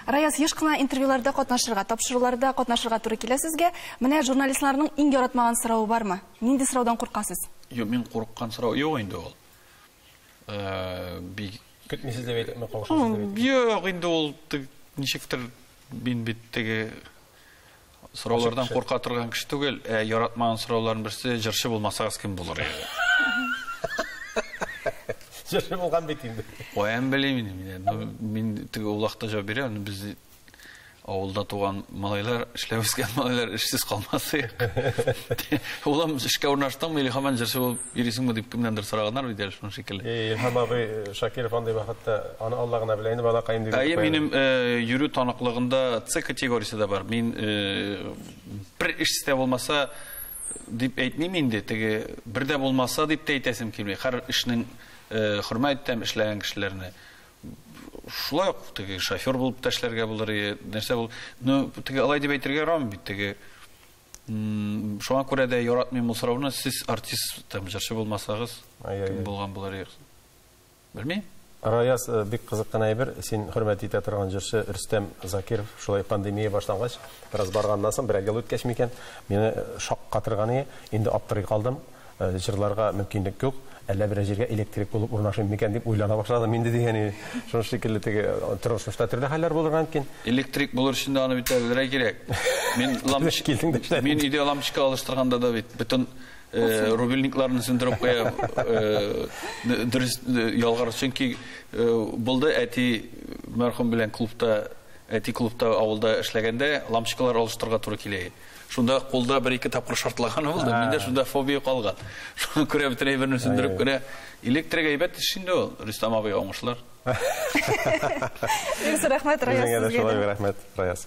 Раяз, еш кына интервьюларда катнашырга, тапшыруларда катнашырга туры килә сезгә. Менә журналистларның иң яратмаган соравы бармы? Нинди сораудан куркасыз? Юк, мин курыккан сорау юк инде ул. Бик көтмисез дип әйтепме, каушыйсыз дип әйтепме? Юк, инде ул ничектер мин бит теге сораулардан курка торган кеше түгел, ә яратмаган сорауларның берсе җырчы булмасагыз кем булыр иде? Җырчы булган бит инде. Каян белим инде мин. Мин теге улакта җавап бирәм, без авылда туган малайлар, эшләп үскән малайлар эшсез калмас. Улым, эшкә урнаштыңмы или һаман җырчы булып йөрисеңме дип кемнәндер сораганнар бит әле шуның шикелле. Илһам абый Шакиров андый вакытта аны Алла гына белә инде, балакаем дип. Әйе, минем йөрү таныклыгында С категориясе дә бар. Мин бер эш тә булмаса дип әйтмим инде, теге бер дә булмаса дип тә әйтәсем килми. Һәр эшнең хөрмәт итәм эшләгән кешеләрне. Шулай ук теге шофер булып та эшләргә булыр, нәрсә бул. Ну, теге алай дип әйтергә ярамый бит, теге. Шуңа күрә дә яратмыйм ул сорауны. Сез артист, там, җырчы булмасагыз, кем булган булыр идегез? Белмим. Раяз, бик кызык кына әйбер. Син хөрмәт итә торган җырчы Рөстәм Закиров шулай пандемия башлангач, бераз барганнан соң, берәр ел үткәч микән, мине шаккатырган иде. Инде аптырый калдым. Җырларга мөмкинлек юк, әллә берәр җиргә электрик булып урнашыйм микән дип уйлана башладым инде дигән иде. Шуның шикелле теге тормышта төрле хәлләр булырга мөмкин. Электрик булыр өчен дә аны бит әзерләргә кирәк. Мин лампочка килдең дә эшләдең. Мин өйдә лампочка алыштырганда да бит бөтен рубильникларны сүндереп куям, дөрес ялгар, чөнки булды әти мәрхүм белән клубта, әти клубта авылда эшләгәндә лампочкалар алыштырырга туры килә. Шунда кулда бер-ике тапкыр шартлаганы булды. Миндә шунда фобия калган. Шуңа күрә бөтен әйберне сүндереп кенә. Электрик әйбәт эш инде ул. Рөстәм абыйга уңышлар. Бик зур рәхмәт, Раяз, Үзеңә дә сезгә шулай дә. рәхмәт, Раяз.